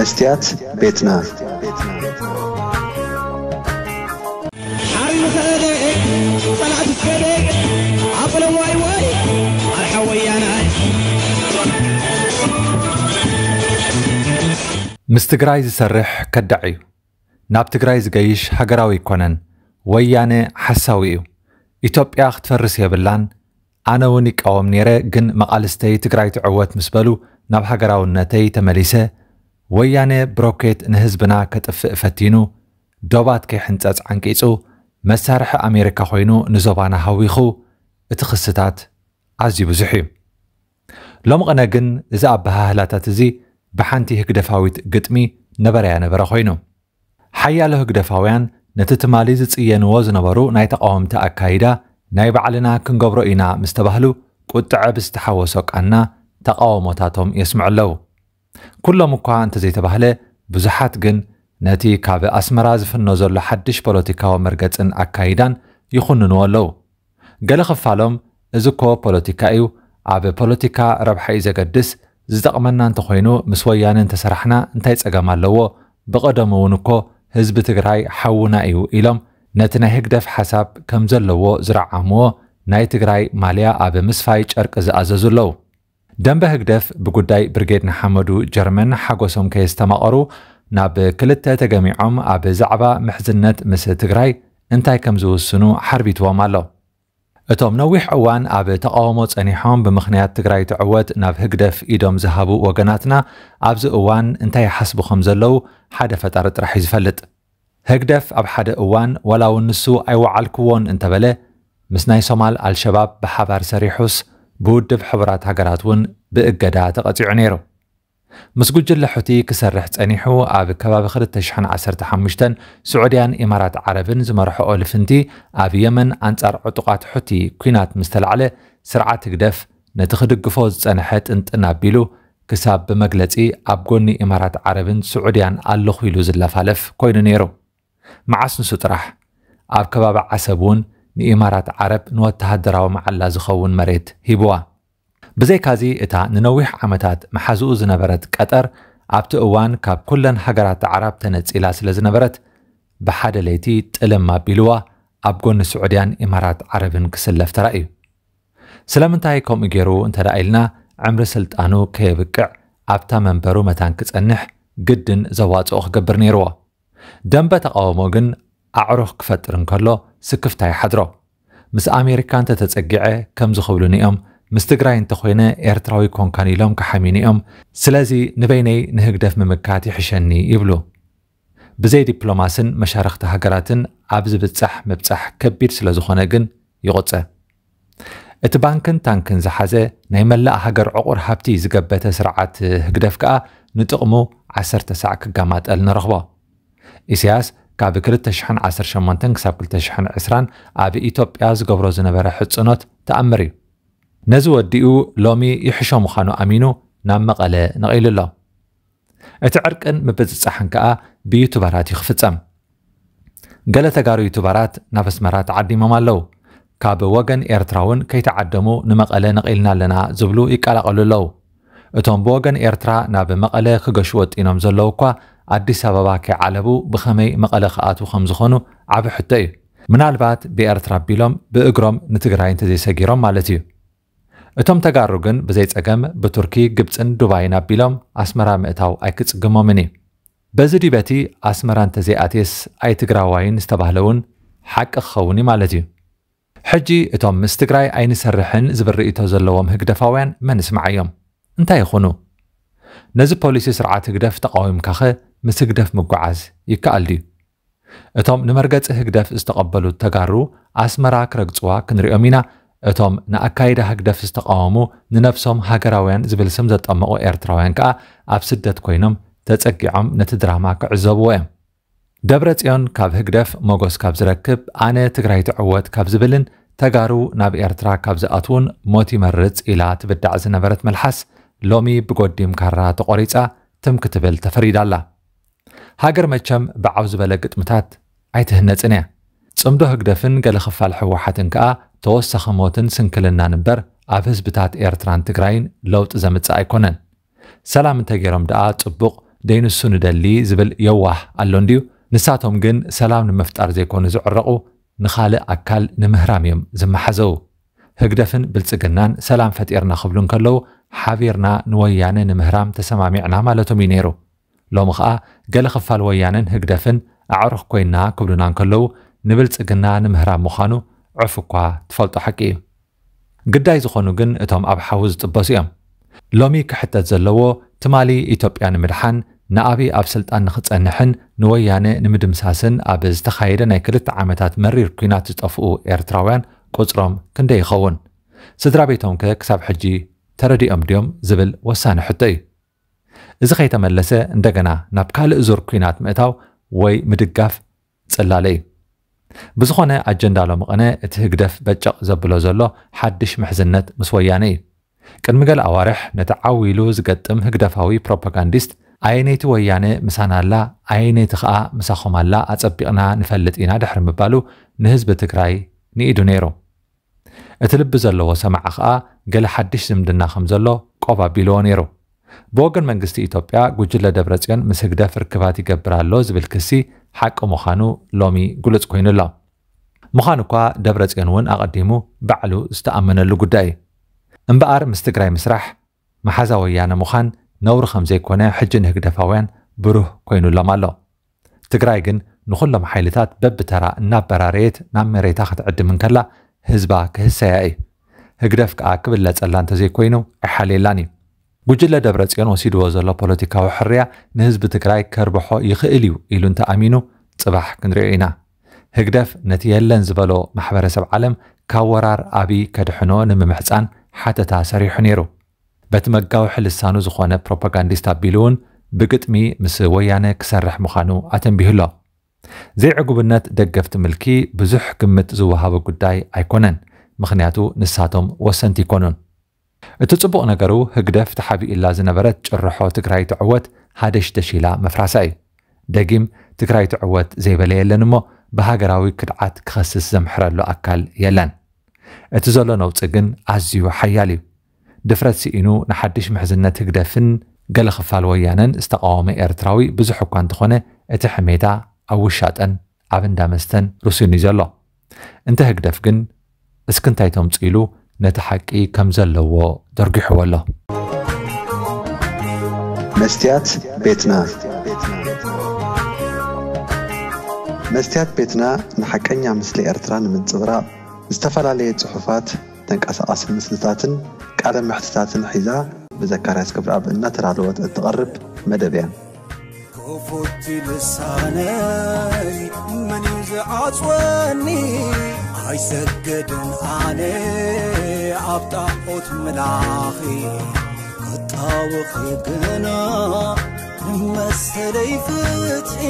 መስትያት ቤትና። ሓሪሙ ከደ ጸላእቲ ከደ ኣበለ ዋይ ዋይ ኣርሓ ወያናይ ምስ ትግራይ ዝሰርሕ ከዳዕ እዩ። ናብ ትግራይ ዝገይሽ ሃገራዊ ኣይኮነን። ወያነ ሓሳዊ እዩ። ኢትዮጵያ ክትፈርስ የብላን። ኣነ እውን ይቃወም ነይረ፣ ግን መቓልስተይ ትግራይ ትዕወት ምስ በሉ ናብ ሃገራውነተይ ተመሊሰ። ወያነ ብሮኬት ንህዝብና ከጥፍእ ፈቲኑ፣ ዶባት ከይሕንጸጽ ዓንቂጹ፣ መሳርሒ ኣሜሪካ ኮይኑ ንዞባና ሃዊኹ። እቲ ክስታት ኣዝዩ ብዙሕ እዩ። ሎሚ ቅነ ግን እዚ ኣበሃህላታት እዚ ብሓንቲ ህግደፋዊት ግጥሚ ነበረያ ነበረ ኮይኑ። ሓያሎ ህግደፋውያን ነቲ ትማሊ ዝጽየንዎ ዝነበሩ ናይ ተቓወምቲ ኣካይዳ ናይ ባዕልና ክንገብሮ ኢና ምስ ተባህሉ ቁጥዐ ብዝተሓወሶ ቃና ተቓውሞታቶም የስምዑ ኣለዉ። ኩሎም እኳ እንተዘይተባህለ ብዙሓት ግን ነቲ ካብ ኣስመራ ዝፍኖ ዘሎ ሓድሽ ፖለቲካዊ መርገጽን ኣካይዳን ይኹንንዎ ኣለዉ። ገለ ክፋሎም እዚ እኮ ፖለቲካ እዩ፣ ኣብ ፖለቲካ ረብሓ እዩ ዘገድስ፣ ዝጠቕመና እንተኾይኑ ምስ ወያነ እንተሰራሕና እንታይ ጸገም ኣለዎ? ብቐደሙ እውን እኮ ህዝቢ ትግራይ ሓውና እዩ ኢሎም ነቲ ናይ ህግደፍ ሓሳብ ከም ዘለዎ ዝረዓምዎ ናይ ትግራይ ማልያ ኣብ ምስፋይ ጨርቂ ዝኣዘዙ ኣለዉ። ደንበ ህግደፍ ብጉዳይ ብርጌድ ንሓመዱ ጀርመን ሓጎሶም ከየስተማቐሩ ናብ ክልተ ተገሚዖም ኣብ ዛዕባ ምሕዝነት ምስ ትግራይ እንታይ ከም ዝውስኑ ሓርቢትዎም ኣሎ። እቶም ነዊሕ እዋን ኣብ ተቓውሞ ጸኒሖም ብምኽንያት ትግራይ ትዕወት ናብ ህግደፍ ኢዶም ዝሃቡ ወገናትና ኣብዚ እዋን እንታይ ይሓስቡ ከም ዘለዉ ሓደ ፈጣሪ ጥራሕ እዩ ዝፈልጥ። ህግደፍ ኣብ ሓደ እዋን ዋላ እውን ንሱ ኣይወዓልክዎን እንተበለ ምስ ናይ ሶማል ኣልሸባብ ብሓባር ሰሪሑስ ብውድብ ሕቡራት ሃገራት እውን ብእገዳ ተቐጺዑ ነይሩ። ምስ ጉጅለ ሑቲ ክሰርሕ ጸኒሑ ኣብ ከባቢ ክልተ ሽሕን ዓሰርተ ሓሙሽተን ስዑድያን ኢማራት ዓረብን ዝመርሐኦ ልፍንቲ ኣብ የመን ኣንጻር ዕጡቓት ሑቲ ኲናት ምስ ተላዕለ ስርዓት ህግደፍ ነቲ ክድግፎ ዝጸንሐ ጥንጥን ኣቢሉ ክሳብ ብመግለጺ ኣብ ጎኒ ኢማራት ዓረብን ስዑድያን ኣለኹ ኢሉ ዝለፋለፍ ኮይኑ ነይሩ። መዓስ ንሱ ጥራሕ ኣብ ከባቢ ዓሰብ እውን ንኢማራት ዓረብ ንወተሃደራዊ መዓላ ዝኸውን መሬት ሂብዋ። ብዘይካዚ እታ ንነዊሕ ዓመታት መሓዝኡ ዝነበረት ቀጠር ኣብቲ እዋን ካብ ኩለን ሃገራት ኣዕራብ ተነጺላ ስለ ዝነበረት ብሓደ ለይቲ ጥልም ኣቢልዋ ኣብ ጎኒ ስዑድያን ኢማራት ዓረብን ክስለፍ ተራእዩ። ስለምንታይ ከምኡ ገይሩ እንተ ደኣ ኢልና ዕምሪ ስልጣኑ ከየብቅዕ ኣብታ መንበሩ መታን ክጸንሕ ግድን ዘዋጽኦ ክገብር ነይርዎ። ደንበ ተቓውሞ ግን ኣዕሩኽ ክፈጥር እንከሎ ስክፍታ ይሓድሮ። ምስ ኣሜሪካ እንተተጸጊዐ ከምዚ ክብሉኒ እዮም፣ ምስ ትግራይ እንተኾይነ ኤርትራዊ ኮንካን ኢሎም ክሓሚኒ እዮም። ስለዚ ንበይነይ ንህግደፍ ምምካት ይሕሸኒ ይብሉ። ብዘይ ዲፕሎማስን መሻርኽቲ ሃገራትን ኣብ ዝብጻሕ ምብጻሕ ከቢድ ስለ ዝኾነ ግን ይቑጸ። እቲ ባንክን ታንክን ዝሓዘ ናይ መላእ ሃገር ዕቑር ሃብቲ ዝገበተ ስርዓት ህግደፍ ከኣ ንጥቕሙ ዓሰርተ ሳዕ ክጋማጠል ንረኽቦ። ኢሳያስ ካብ ክልተ ሽሕን ዓሰርተ ሸሞንተን ክሳብ ክልተ ሽሕን ዕስራን ኣብ ኢትዮጵያ ዝገብሮ ዝነበረ ሕጽኖት ተኣምር እዩ። ነዚ ወዲኡ ሎሚ ይሕሾ ምዃኑ ኣሚኑ ናብ መቐለ ነቒሉ ኣሎ። እቲ ዕርቅን ምብጽጻሕን ከኣ ብዩቱበራት እዩ ክፍጸም። ገለ ተጋሩ ዩቱበራት ናብ ኣስመራ ተዓዲሞም ኣለዉ። ካብ ወገን ኤርትራ እውን ከይተዓደሙ ንመቐለ ነቒልና ኣለና ዝብሉ ይቀላቐሉ ኣለዉ። እቶም ብወገን ኤርትራ ናብ መቐለ ክገሹ ወጢኖም ዘለዉ እኳ ኣዲስ ኣበባ ከይዓለቡ ብኸመይ መቐለ ክኣትዉ ከም ዝኾኑ ዓቢ ሕቶ እዩ። ምናልባት ብኤርትራ ኣቢሎም ብእግሮም ንትግራይ እንተዘይሰጊሮም ማለት እዩ። እቶም ተጋሩ ግን ብዘይ ጸገም ብቱርኪ፣ ግብጽን ዱባይን ኣቢሎም ኣስመራ ምእታው ኣይክጽግሞምን እዩ። በዚ ድዩ በቲ ኣስመራ እንተዘይኣትየስ ኣይትግራዋይን ዝተባህለ እውን ሓቂ ክኸውን እዩ ማለት እዩ። ሕጂ እቶም ምስ ትግራይ ኣይንሰርሕን ዝብል ርእይቶ ዘለዎም ህግደፋውያን መን እስምዓዮም? እንታይ ይኹኑ? ነዚ ፖሊሲ ስርዓት ህግደፍ ተቓዊምካኸ ምስ ህግደፍ ምጉዓዝ ይከኣል ድዩ? እቶም ንመርገጺ ህግደፍ ዝተቐበሉ ተጋሩ ኣስመራ ክረግጽዋ ክንሪኦም ኢና። እቶም ንኣካይዳ ህግደፍ ዝተቓወሙ ንነብሶም ሃገራውያን ዝብል ስም ዘጠመቑ ኤርትራውያን ከኣ ኣብ ስደት ኮይኖም ተጸጊዖም ነቲ ድራማ ክዕዘብዎ እዮም። ደብረጽዮን ካብ ህግደፍ ሞጎስ ካብ ዝረክብ ኣነ ትግራይ ትዕወት ካብ ዝብልን ተጋሩ ናብ ኤርትራ ካብ ዝኣትዉን ሞት ይመርጽ ኢላ ትብዳዕ ዝነበረት መልሓስ ሎሚ ብጎዲም ካራ ተቖሪጻ ትም ክትብል ተፈሪዳ ኣላ። ሃገር መቸም ብዓው ዝበለ ግጥምታት ኣይትህነጽን እያ። ጽምዶ ህግደፍን ገለ ክፋል ህወሓትን ከኣ ተወሳኺ ሞትን ስንክልናን እምበር ኣብ ህዝብታት ኤርትራን ትግራይን ለውጢ ዘምጽእ ኣይኮነን። ሰላም እንተገይሮም ደኣ ጽቡቕ፣ ደይንሱ ንደሊ ዝብል የዋህ ኣሎ እንድዩ። ንሳቶም ግን ሰላም ንምፍጣር ዘይኮኑ ዝዕረቑ፣ ንኻልእ ኣካል ንምህራም እዮም ዝመሓዘው። ህግደፍን ብልጽግናን ሰላም ፈጢርና ክብሉ እንከለዉ፣ ሓቢርና ንወያነ ንምህራም ተሰማሚዕና ማለቶም እዩ ነይሩ። ሎሚ ኸኣ ገለ ክፋል ወያነን ህግደፍን ኣዕሩኽ ኮይና ክብሉና እንከለዉ፣ ንብልጽግና ንምህራም ምዃኑ ዕፍ እኳ ትፈልጦ ሓቂ እዩ። ግዳይ ዝኾኑ ግን እቶም ኣብ ሓዊ ዝጥበሱ እዮም። ሎሚ ክሕተት ዘለዎ፣ ትማሊ ኢትዮጵያ ንምድሓን፣ ንኣብይ ኣብ ስልጣን ንኽጸንሕን ንወያነ ንምድምሳስን ኣብ ዝተኻየደ ናይ ክልተ ዓመታት መሪር ኲናት ዝጠፍኡ ኤርትራውያን ቁጽሮም ክንደይ ይኸውን? ስድራ ቤቶም ከ ክሳብ ሕጂ ተረዲኦም ድዮም ዝብል ወሳኒ ሕቶ እዩ። እዚ ከይተመለሰ፣ እንደገና ናብ ካልእ ዙር ኲናት ምእታው ወይ ምድጋፍ ጽላለ እዩ። ብዝኾነ፣ ኣጀንዳ ሎሚ ቅነ እቲ ህግደፍ በጨቕ ዘብሎ ዘሎ ሓድሽ ምሕዝነት ምስ ወያነ እዩ። ቅድሚ ገለ ኣዋርሕ ነቲ ዓው ኢሉ ዝገጥም ህግደፋዊ ፕሮፓጋንዲስት፣ ኣየነይቲ ወያነ ምሳና ኣላ፣ ኣየነይቲ ኸኣ ምሳኹም ኣላ ኣጸቢቕና ንፈልጥ ኢና ድሕሪ ምባሉ፣ ንህዝቢ ትግራይ ንኢዱ ነይሩ። እቲ ልቢ ዘለዎ ሰማዒ ኸኣ ገለ ሓድሽ ዝምድና ከም ዘሎ ቆብ ኣቢልዎ ነይሩ። ብወገን መንግስቲ ኢትዮጵያ፣ ጉጅለ ደብረጽዮን ምስ ህግደፍ ርክባት ይገብር ኣሎ ዝብል ክሲ ሓቂ ምዃኑ ሎሚ ግሉጽ ኮይኑ ኣሎ። ምዃኑ እኳ፣ ደብረጽዮን እውን ኣቐዲሙ ባዕሉ ዝተኣመነሉ ጉዳይ እዩ። እምበኣር፣ ምስ ትግራይ ምስራሕ፣ መሓዛ ወያነ ምዃን ነውሪ ከም ዘይኮነ ሕጂ ንህግደፋውያን ብሩህ ኮይኑሎም ኣሎ። ትግራይ ግን ንኹሎም ሓይልታት በብተራ እናበራረየት ናብ መሬታ ክትዕድም እንከላ፣ ህዝባ ክህሰያ እዩ። ህግደፍ ከኣ ክብለጸላ እንተዘይኮይኑ ኣይሓልየላን እዩ። ጉጅለ ደብረጽዮን ወሲድዎ ዘሎ ፖለቲካዊ ሕርያ ንህዝቢ ትግራይ ከርብሖ ይኽእል እዩ ኢሉ እንተኣሚኑ፣ ጽባሕ ክንሪኦ ኢና። ህግደፍ ነቲ የለን ዝበሎ ማሕበረሰብ ዓለም ካብ ወራር ኣብይ ከድሕኖ ንምምሕጻን ሓተታ ሰሪሑ ነይሩ። በቲ መጋውሒ ልሳኑ ዝኾነ ፕሮፓጋንዲስት ኣቢሉ እውን ብግጥሚ ምስ ወያነ ክሰርሕ ምዃኑ ኣተንቢሁ ኣሎ። ዘይዕጉብነት ደገፍቲ ምልኪ ብዙሕ ግምት ዝወሃቦ ጉዳይ ኣይኮነን፣ ምኽንያቱ ንሳቶም ወሰንቲ ኣይኮኑን። እቲ ጽቡቕ ነገሩ፣ ህግደፍ ተሓቢኡላ ዝነበረት ጭርሖ ትግራይ ትዕወት ሃደሽደሽ ኢላ ምፍራሳ እዩ። ደጊም ትግራይ ትዕወት ዘይበለ የለን እሞ፣ ብሃገራዊ ክድዓት ክኸስስ ዘምሕረሉ ኣካል የለን። እቲ ዘሎ ነውጺ ግን ኣዝዩ ሓያል እዩ። ድፍረት ስኢኑ ንሓድሽ ምሕዝነት ህግደፍን ገለ ክፋል ወያነን ዝተቓወመ ኤርትራዊ ብዙሕ እኳ እንተኾነ፣ እቲ ሕሜታ ኣብ ውሻጠን ኣብ እንዳ መስተን ርሱን እዩ ዘሎ። እንተ ህግደፍ ግን እስኪ እንታይ ተምጽኡ ኢሉ ነቲ ሓቂ ከም ዘለዎ ደርጒሕዎ ኣሎ። መስትያት ቤትና። መስትያት ቤትና ንሓቀኛ ምስሊ ኤርትራ ንምንጽብራቕ ዝተፈላለየ ጽሑፋት፣ ተንቀሳቓሲ ምስልታትን ቃለ መሕትታትን ሒዛ ብዘካርያስ ገብረኣብ እናተዳለወት እትቐርብ መደብ እያ። ክፉት ልሳነይ መን እዩ ዝዓጽወኒ? ኣይሰግድን ኣነ ኣብ ጣዖት ምላኺ፣ ክጣወኺ ግና ንመሰለይ ፍትሒ።